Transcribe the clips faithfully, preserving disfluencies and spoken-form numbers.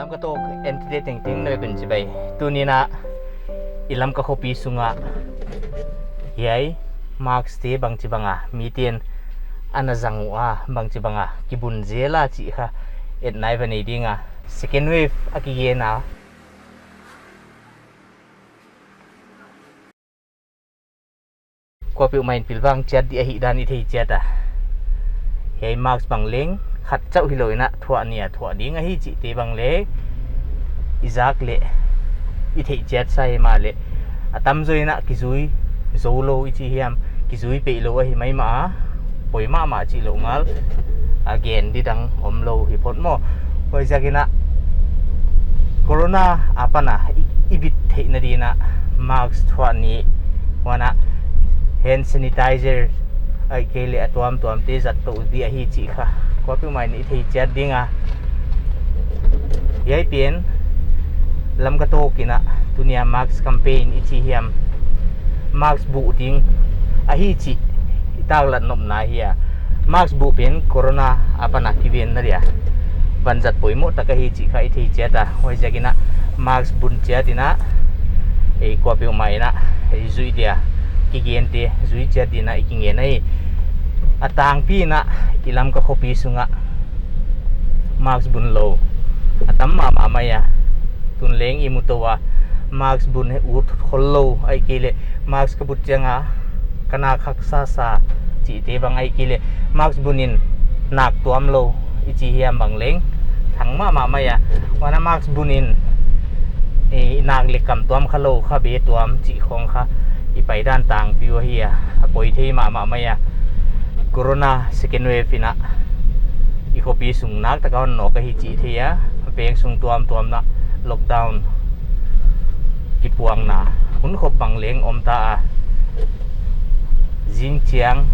Lamka Talk en tengteng na vek un chibai. Tuni'n a i Lamka khopi sunga hiai mask te bangchibang a miten ana zang ua, bangchibang a kibun zel a chih kha et nai va nei ding a. Second wave a kigen a. Kuapeuhmah in pilvang chiat di ahihdan i thei chiat a. Hiai mask bang leng khat chauh hilou in a, thuah nih a thuah ding ahi chihte bang leng i zak leh i theih chiat sa himahleh, a tamzaw in a kizui zou lou i chi hiam, kizui peih lou ahi maimah a, poi mahmah chih louh ngal a gen di dang omlou hi phot maw. Huaiziakin a corona apan a i, i bit theihna dingin a mask thuah nih, huan a hand sanitizer ahihkeileh a tuamtuamte zat tou di ahi chih kha kuapeuhmah in i thei chiat ding a. Hiai pen Lamka Talk in a tuni a mask campaign i chi hiam, mask buh ding ahi chih i taklat nopna hi a. Mask buh pen corona apan a kivenna dia vanzat poimoh tak ahi chih kha i thei chiat a. Huaiziakin a mask bun chiat in a, ei kuapeuhmah in a, ei zuih dia kigente zui chiat dingin a i kingen ahi. A tangpi in a i Lamka khopi sunga mask bun lou a tam mahmah mai a. Tun leng i mu tou a, mask bun ut khol lou ahihkeileh mask ka but chiang a ka nak haksa sa chihte bang ahihkeileh mask bun in nak tuam lou i chi hiam bang leng thang mahmah mai a. Huan a mask bun in i nak leh kam tuam kha lou kha be tuam chih khong kha i paidan tangpi uh ahi a, a poi thei mahmah mai a. Corona second wave in a i khopi sung nak taka hon nawk ahi chih thei a, veng sung tuamtuam in a lockdown kipuangna hun khop bang leng om ta a. Zingchiang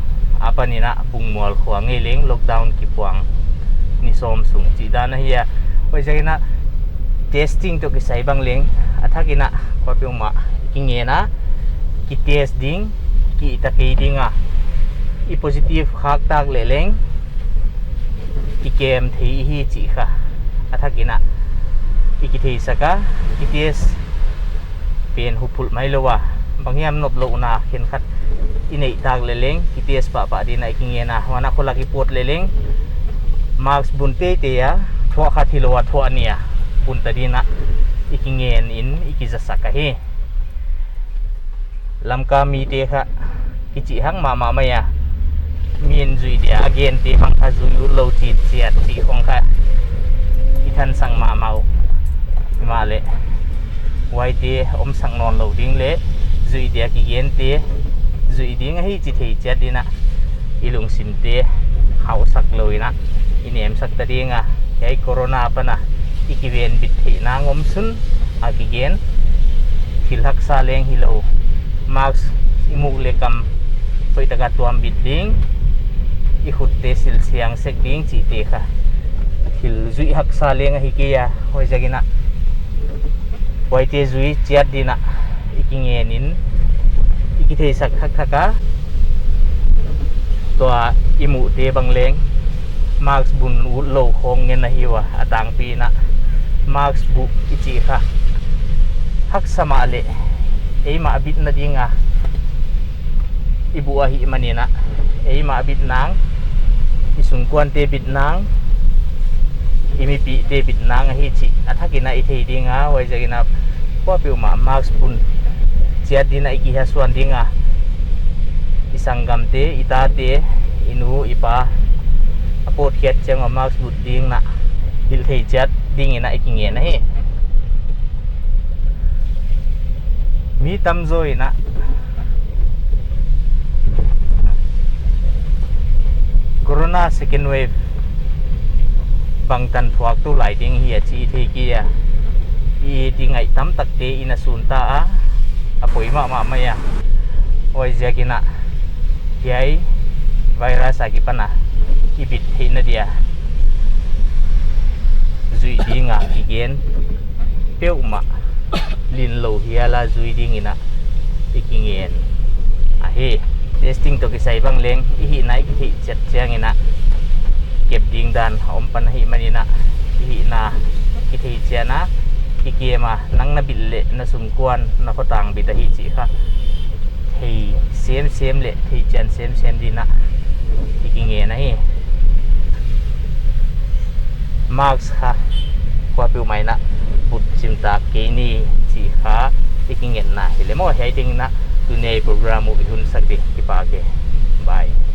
apan in a Bungmual khua ngei leng lockdown kipuang ni sawm sung chih dan ahi a. Huaiziakin a testing toh kisai bang leng a thak in a kuapeuhmah kingen a, kitest ding, kihta kei ding a, i positive khak tak leh leng kikem thei hi chih kha a thak in a i kitheisak a. Kitest pen huphulh mai lou a, bang hiam noplouhna khenkhat i neih tak leh leng kitest pahpah dingin a i kingen a. Huan a kholak i pawt leh leng mask bun teitei a, thuah khat hilou a thuah nih a bun ta dingin a i kingen in i kizasak ahi. Lamka mite kha kichih hak mahmah mai a, mi'n zuih dia a gente bang kha zui utlou chih chiat chih khong kha i thangsang mahmah uh. Himahleh huaite omsak nawnlou ding leh zuih dia kigente zuih ding ahi chih thei chiat dingin a i lungsimte hausak lou in a i nemsak ta ding a. Hiai corona apan a i kivenbit theihna ngawm sun a kigen thil haksa leng hilou, mask i muk leh kam hoihtaka tuam bit ding, i khutte silsiang sek ding chihte kha thil zuih haksa leng ahi kei a. Huaiziakin a huaite zui chiat dingin a i kingen in i kitheisak thakthak a. Tua i muhte bang leng mask bun utlou khong ngen ahi ua, a tangpi in a mask buh i chih kha haksa mahleh eimah bitna ding a i buh ahihmanin a, eimah bit nang, i sungkuante bit nang, i mipihte bit nang ahi chih a thak in a i thei ding a. Huaiziakin a kuapeuhmah mask bun chiat dingin a i kihasuan ding a, i sanggamte, i tate, i nu i pa a pawtkhiat chiang a mask but dingin a hilh thei chiat dingin a i kingen ahi. Mi tamzaw in a corona second wave bangtan thuak tu lai ding hi a chih i thei kei a, i dingai tamtakte i na sun ta a, a poi mahmah mai a. Huaiziakin a hiai virus akipan a i bit theihna dia zuih ding a kigen peuhmah linlou hial a zui dingin a i kingen ahi. Testing toh kisai bang leng i hihna i kitheih chiat chiangin a kep ding dan a om pan ahihmanin a, i hihna kitheichian a, kikem a, nang na bit leh na sungkuan na khotang bit ahi chih kha thei semsem leh theichian semsem ding in i kingen ahi. Mask kha kuapeuhmah in butchim tak kei ni chih kha i kingetna hileh maw, hiai ding in tuni program uh i hun sak ding kipak e. Bye.